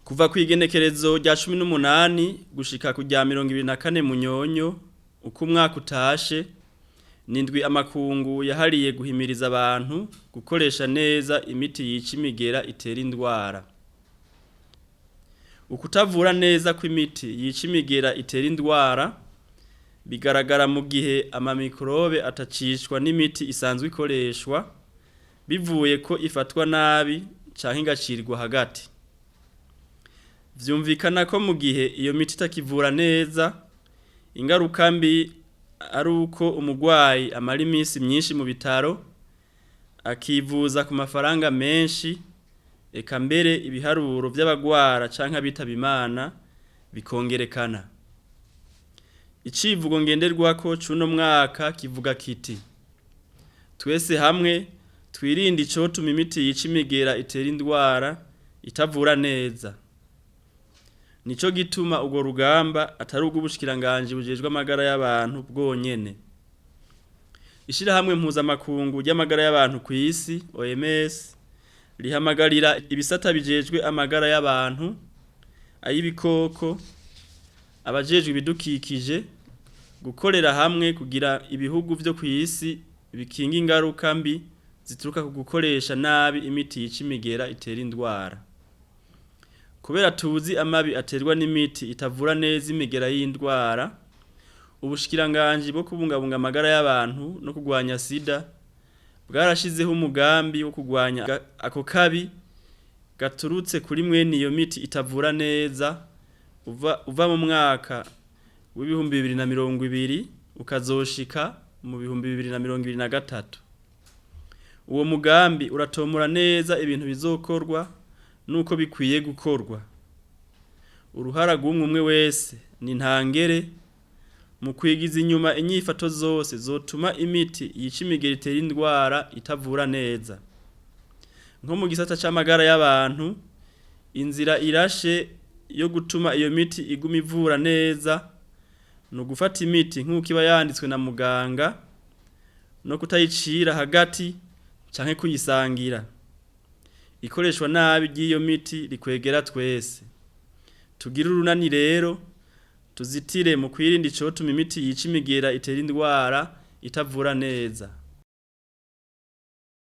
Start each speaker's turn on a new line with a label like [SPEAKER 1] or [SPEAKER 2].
[SPEAKER 1] Kuva kw'igenekerezo rya 18 gushika ku rya 24 Munyonyo uko umwaka utashe, n'indwi amakungu yahariye guhimiriza abantu gukoresha neza imiti yica imigera itera indwara. Ukutavura neza kw'imiti yica imigera itera indwara bigaragara mu gihe amamikorobe atacishwa n'imiti isanzwe ikoreshwa, bivuye ko ifatwa nabi canke igacirwa hagati. Vyumvikana ko mu gihe iyo miti itakivura neza, ingaruka mbi ari uko umurwayi amara iminsi myinshi mu bitaro, akivuza ku mafaranga menshi, eka mbere ibiharuro vy'abagwara canke abitaba Imana bikongerekana. Icivugo ngenderwako c'uno mwaka kivuga kiti: twese hamwe twirinde icotuma imiti yica imigera itera indwara itavura neza. Nico gituma urwo rugamba atari urw'ubushikiranganji bujejwe amagara y'abantu bwonyene. Ishirahamwe mpuzamakungu ry'amagara y'abantu kw'isi OMS rihamagarira ibisata bijejwe amagara y'abantu, ay'ibikoko, abajejwe ibidukikije gukorera hamwe kugira ibihugu vyo kw'isi bikinga ingaruka mbi zituruka ku gukoresha nabi imiti yica imigera itera indwara. Kubera tuzi amabi aterwa n'imiti itavura neza imigera y'indwara, ubushikiranganji bwo kubungabunga amagara y'abantu no kurwanya sida bwarashizeho umugambi wo kurwanya ako kabi gaturutse kuri mwene iyo miti itavura neza uva mu mwaka w'2020 ukazoshika mu 2023. Uwo mugambi uratomora neza ibintu bizokorwa nuko bikwiye gukorwa. Uruhara rw'umwe umwe wese ni ntangere mu kwigiza inyuma inyifato zose zotuma imiti yica imigera itera indwara itavura neza. Nko mu gisata c'amagara y'abantu, inzira irashe yo gutuma iyo miti iguma ivura neza ni ugufata imiti nk'uko iba yanditswe na muganga no kutayicira hagati canke kuyisangira. Ikoreshwa nabi ry'iyo miti rikwegera twese. Tugire urunani rero tuzitire mu kwirinda icotuma imiti yica imigera itera indwara itavura neza.